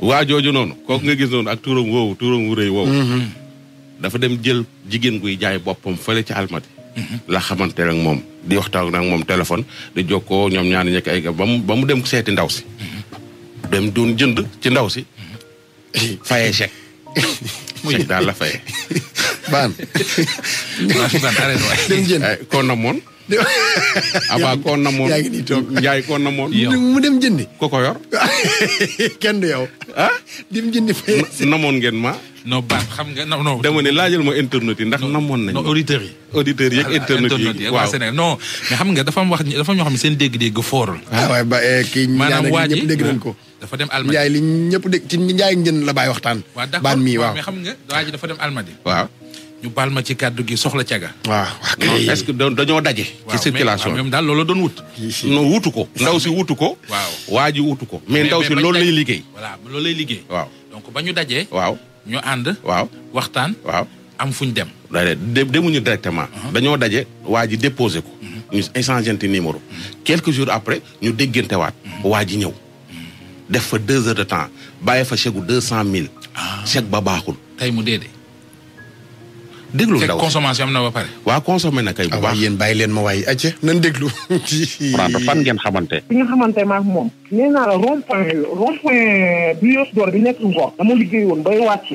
waa jooju noonu kooku nga gis noonu ak turam woowu wu rëy woowu dafa dem jël jigéen guy jaay boppam fële ci almati la xamante ak moom di waxtaan ak moom téléphone di jokkoo ñoom ñaari ñekk ay ba mu dem seeti ndaw si dem doon jënd ci ndaw si fayee chèque chèque daal la fayee baan dem jënd koo namoon aba koo namoon yaa ngi nii toog njaay koo namoon mu dem jëndi ko yor kenn du yow dem jëndi fayee namoon ngeen ma non baax xam nga non dama ne laajal ma internet yi ndax namoon nañu non auditeurs yi ak internet yi waaw Sénégal non mais xam nga dafa am wax dafa ñoo xam ne seen dégg-dégg foorul waaye ba kii maanaam waa ji ñëpp dégg nañ ko dafa dem Almadi Njaay li ñëpp dégg ci Njaay njën la bàyyi waxtaan baan mii waaw mais xam nga waa ji dafa dem Almadi waaw ñu baal ma ci kàddu gi soxla caga waaw est-ce que dañoo daje ci circulation même daal loolu doon wut non wutu ko ndaw si wutu ko waaw waa ji wutu ko mais ndaw si loolu lay liggéey voilà loolu lay liggéey waaw donc ba ñu dajee waaw ñu ànd waaw waxtaan waaw am fuñ dem demuñu directement dañoo daje waa ji déposé ko ñu échangeante numéro quelques jours après ñu déggante waat waa ji ñëw def fa 2 heures de temps bàyyi fa chèque gu 200 000 chèque ba baaxul tey mu dee déglu ndaw consommation am na ba pare waa consommé na kay bu baax yéen bàyyi leen ma waaye acca nan déglu prendre fan ngeen xamante fi nga xamante maak moom nee naa la rond point bi Yoff Door bi nekk Ngor dama liggéey woon bay wàcc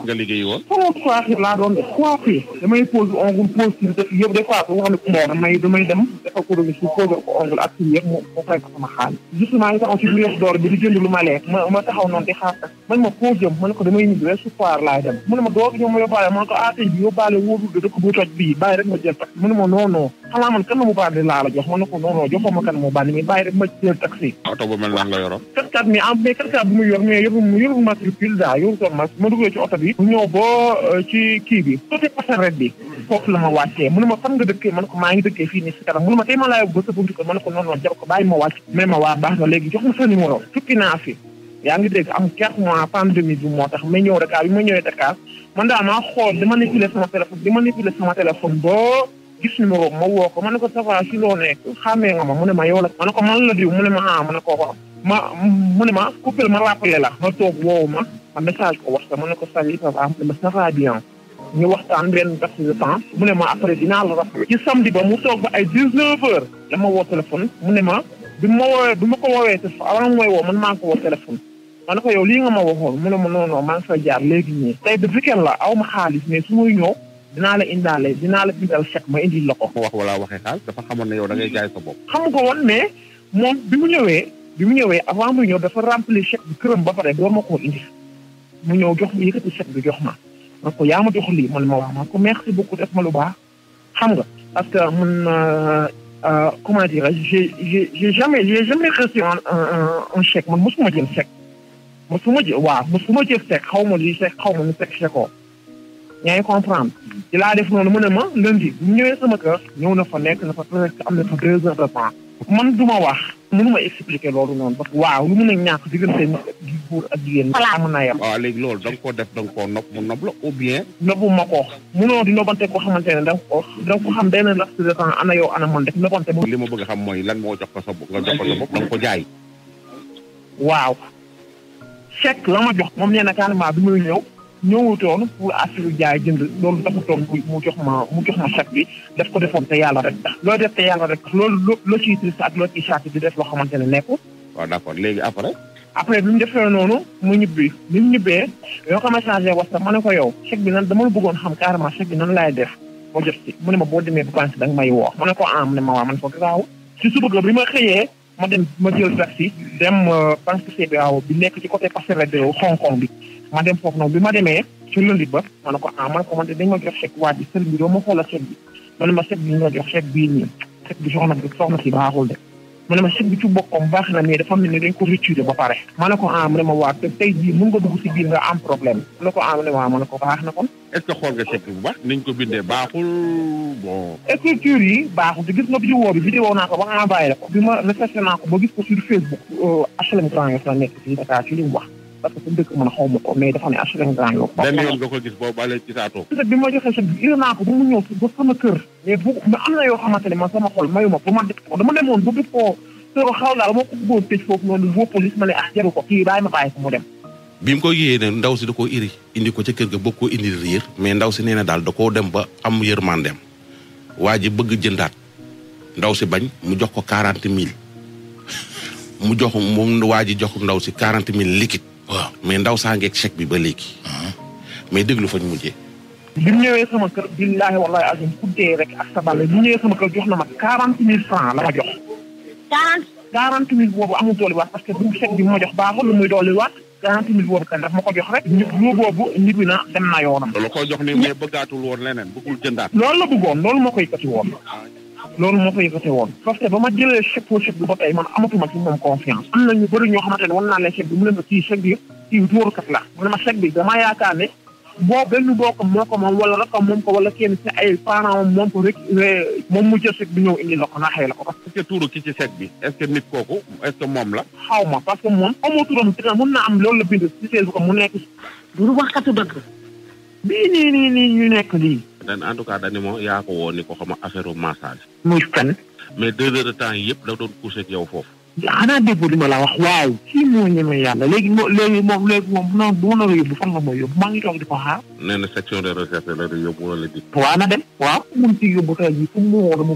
nga liggéey woon sama coiffure laa doon def coiffure damay pose ongle pose ci def yëpp des fois bu nga xam ne damay dem dafa ko doon si pose ko ongle ak ci yëpp mu fay ko sama xaalis justement yi taxaw ci Yoff Door bi di jënd lu ma lekk ma taxaw noonu di xaar man ma pose jëm ma ne ko damay ñibbi rek su foire laay dem mu ne ma doo ñëw ma yóbbaale ma ne ko tey bi yóbbaale wóorul de dëkk bu toj bii bàyyi rek ma jël taxi mu ne ma non xanaa man kan mu bandi laa la jox ma ne ko non joxoo ma kan mu bandi mi bàyyi rek ma jël taxi oto bu mel nan la yoroon 4x4 mi am mais 4x4 bu mu yor mais yorul matricule daa yorutoon ma duggee ci oto bi mu ñëw boo ci kii bi côté passerette bi foofu la ma wàccee mu ne ma fan nga dëkkee ma ne ko maa ngi dëkkee fii nii si kanam mu ne ma tey ma laa yóbbu ba sa buntu ko ma ne ko non jar ko bàyyi ma wàcc mais ma waa baax na léegi jox ma sa numéro tukki naa fi yaa ngi dégg am 4 mois pandémie bi moo tax ma ñëw Dakar bi ma ñëwee Dakar man daal maa xool di manipuler sama téléphone boo gis numéro ma woo ko ma ne ko ça va si loo nekk xàmmee nga ma mu ne ma yow la ma ne ko man la diw mu ne ma ma ne ko wax mu ne ma coupé ma rappelé la ma toog woowu ma message ko wax ma ne ko salut ça va mu ne ma ça va bien ñu waxtaan benn def de temps mu ne ma après dinaa la rappelé ci samedi ba mu toog ba ay 19 heures la ma woo téléphone mu ne ma bi ma ko woowee téléphone avant mooy woo man maa ko woo téléphone ma ne ko yow lii nga ma waxoon mu ne ma non maa ngi fay jaar léegi nii tey de weekend la aw ma xaalis mais su muy ñëw dinaa la bindal chèque ma indil la ko. wax wala waxee xaalis dafa xamoon ne yow da ngay jaay sa bopp. xamu ko woon mais moom bi mu ñëwee avant muy ñëw dafa remplir chèque bi këram ba pare door ma koo indi mu ñëw jox ma yëkkati chèque bi jox ma ko yaa ma jox lii man ma wax ma ko merci beaucoup def ma lu baax xam nga parce que man comment dire j'ai jamais reçu un chèque man mosuma jël chèque. mosuma jël chèque xaw ma lii chèque xaw ma nu chèque chèque oo yaa ngi comprendre ci laa def noonu mu ne ma lundi bu ñëwee sama kër ñëw na fa nekk na fa presque am na fa 2 heures de temps man du ma wax mënuma expliquer loolu noonu parce que waaw lu mun a ñàkk diggante góor ak jigéen mën naa yem. waaw léegi loolu da nga koo def da nga koo nopp mu nopp la ou bien. noppu ma ko munoo di nobante koo xamante ne da nga ko xam benn laps de temps ana yow ana man def nobante. li ma bëgg a xam mooy lan moo jox ko sa bopp nga jox ko sa bopp da nga ko jaay. waaw chèque la ma jox moom nee na carrément bi muy ñëwutoon pour affaire jaay jënd loolu taxutoon mu jox ma chèque bi daf ko defoon te yàlla rek tax loo def te yàlla rek tax loolu loo ciy triste ak loo ciy charte di def loo xamante ne nekkul. waaw d'accord léegi après bi mu defee noonu mu ñibbi bi mu ñibbee yoo xam ne changé WhatsApp ma ne ko yow chèque bi nan dama la bëggoon xam carrément chèque bi nan laay def boo jot si mu ne ma boo demee bu banque da nga may woo ma ne ko mu ne ma waa man ko gaaw si suba ga bi ma xëyee ma jël taxi dem banque CBAO bi nekk ci côté passerelle de Hong Kong bi ma dem foofu noonu bi ma demee ci lundi ba ma ne ko man dañ ma jox chèque waa ji sëriñ bi doo ma xoolal chèque bi ma ne ma chèque bi ñu jox chèque bii nii chèque bi soxna si baaxul de mu ne ma chèque bi ci boppam baax na mais dafa mel ni dañ ko retiré ba pare ma ne ko mu ne ma waa te tey jii mën nga dugg si biir nga am problème ma ne ko mu ne waa ma ne ko baax na kon. est-ce que xool nga chèque bi bu baax niñ ko bindee baaxul bon. écriture yi baaxul te gis nga vidéo bi vidéo naa ko ba envoyé la ko bi ma recherché naa ko ba gis ko sur Facebook HLM Grand Yoff la nekk fii Dakar ci li mu wax parce que fu dëkk mën a xaw ma ko mais dafa ne HLM Grand Yoff. benn yoon nga ko gis boobu ba léegi gisaatoo. bi ma joxee chèque bi indi naa ko ba mu ñëw ba sama kër mais am na yoo xamante ne man sama xol mayu ma pour ma def ko dama demoon ba bëgg koo soo xaw daal moo ko bëggoon tëj foofu noonu boo police ma ne jaru ko kii bàyyi ma bàyyi ko mu dem. bi mu ko yéeyee ne ndaw si da koo indi ko ca kër ga bëgg koo indi riir mais ndaw si nee na daal da koo dem ba am yërmandeem waa ji bëgg jëndaat ndaw si bañ mu jox ko 40 000 mu jox moom waa ji jox ndaw si 40 000 liquide. waaw mais ndaw saa ngeeg chèque bi ba léegi. mais déglu fañ mujjee. bi mu ñëwee sama kër billaahi wallaahi azim kuddee rek ak sa bàll bi mu ñëwee sama kër jox na ma 40 000 francs la ma jox. 40 000 boobu amul doole waat parce que bu chèque bi ma jox baaxul lu muy doole waat 40 000 boobu kan daf ma ko jox rek. ñu boobu ñibbi na dem na yoonam. loolu ko jox ni mais bëggaatul woon leneen bëggul jëndaat. loolu la bëggoon loolu moo ko yëkkati woon. parce que ba ma jëlee chèque bi ba tey man amatuma ci moom confiance. am na ñu bëri ñoo xamante ne wan naa leen chèque bi mu ne ma kii chèque bi kii wóorukat la. mu ne ma chèque bi dama yaakaar ne boo benn bokkam moo ko moom wala rakam moom ko wala kenn ci ay parents moom ko rek moom mu jël chèque bi ñëw indi la ko naxee la ko. est-ce que tuuru ki ci chèque bi est-ce que nit kooku est-ce que moom la. xaw ma parce que moom amoo turam dina mën naa am loolu la bind ci Facebook mu nekk. du waxkatu dëgg. bii nii ñu nekk lii. en tout cas dañu ma yaa ko woo ni ko xam affaire massage. muy fen. mais 2 heures de temps yëpp da doon couché ak yow foofu. xanaa déggoo li ma la wax waaw. kii moo ñeme yàlla léegi moom non bu ma la yóbbu fan la ma yóbbu maa ngi toog di ko xaar. nee na section de recherche la di yóbbu wala di. waaw na dem. waaw mun ci yóbbu tey jii fu mu woo dama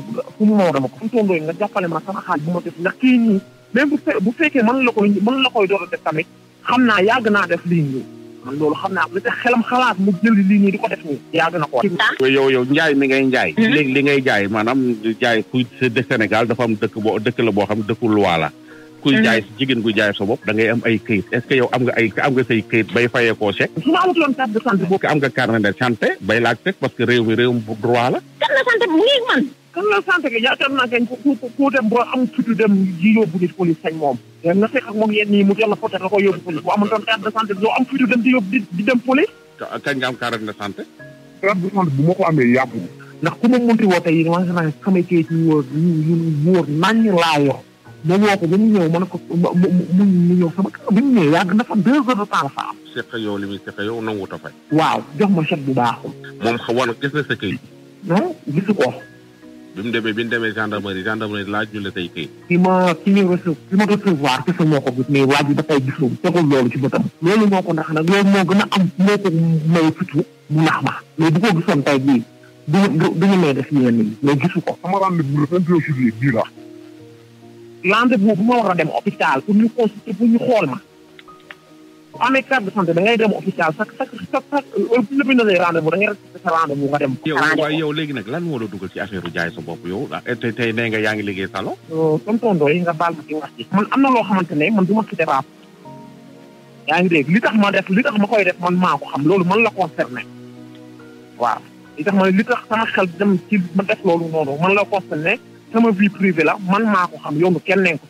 ko fu mu tondoo nga jàppale ma sama xaaj bu ma def ndax kii nii même bu fekkee mën la koy door a def tamit xam naa yàgg naa def lii nii man loolu xam naa li tax xelam xalaat mu jël lii nii di ko def nii yàgg na ko. yow njaay mi ngay njaay. léegi li ngay jaay maanaam jaay kuy Sénégal dafa am dëkk la boo xam dëkku loi la. kuy jaay jigéen guy jaay sa bopp da ngay am ay këyit est-ce que yow am nga say këyit bay fayee koo chèque. su ma amutoon carte de santé boobu. am nga carnet de santé bay laaj chèque parce que réew mi réewum droit la. carte de santé bu ngi man. carte de santé que yaakaar naa kañ ku dem ba am fitu dem ji yóbbu nit police sañ moom. nga fekk ak moom yenn yi mu jël la peut-être la ko yóbbu police bu amutoon carte de santé doo am fitu dem di dem police. kañ nga am carnet de santé. carte de santé bu ma ko amee yàggul. ndax ku ma munti woo tey maa ngi naan samay kayit yu wóor naññ laa yor. ma woo ko ba mu ñëw ma ne ko mu ñëw sama kër bi mu ñëwee yàgg na fa 2 heures de temps la fa am. seq yow li muy seq yow nanguwut a fay. waaw jox ma chèque bu baaxul. moom xawoon gis na sa këyit. non gisu ko. bi mu demee gendarmerie laaj ñu la say këyit. ki ma recevoir kese moo ko gis mais waa ji dafay gisul tegul loolu ci bëtam. loolu moo ko ndax nag loolu moo gën a am moo ko may fitu mu nax ma mais bu ko gisoon tey bii duñu may def yenn yi mais gisu ko. sama rendez-vous le 22 juillet bii la. rendez-vous bu ma war a dem hôpital pour ñu consulter pour ñu xool ma. bu amee carte de santé da ngay dem hôpital chaque heure bu ñu la bindalee rendez-vous da ngay respecté sa rendez-vous nga dem. yow léegi nag lan moo la dugal ci affaire jaay sa bopp yow tey nee nga yaa ngi liggéey salon. tonton yi nga baal ma ci wax ci. man am na loo xamante ne man du ma ci débat. yaa ngi dégg li tax ma koy def man maa ko xam loolu man la concerné. waaw li tax sama xel dem ci ma def loolu noonu man la concerné sama vie privée la man maa ko xam yoonu kenn nekk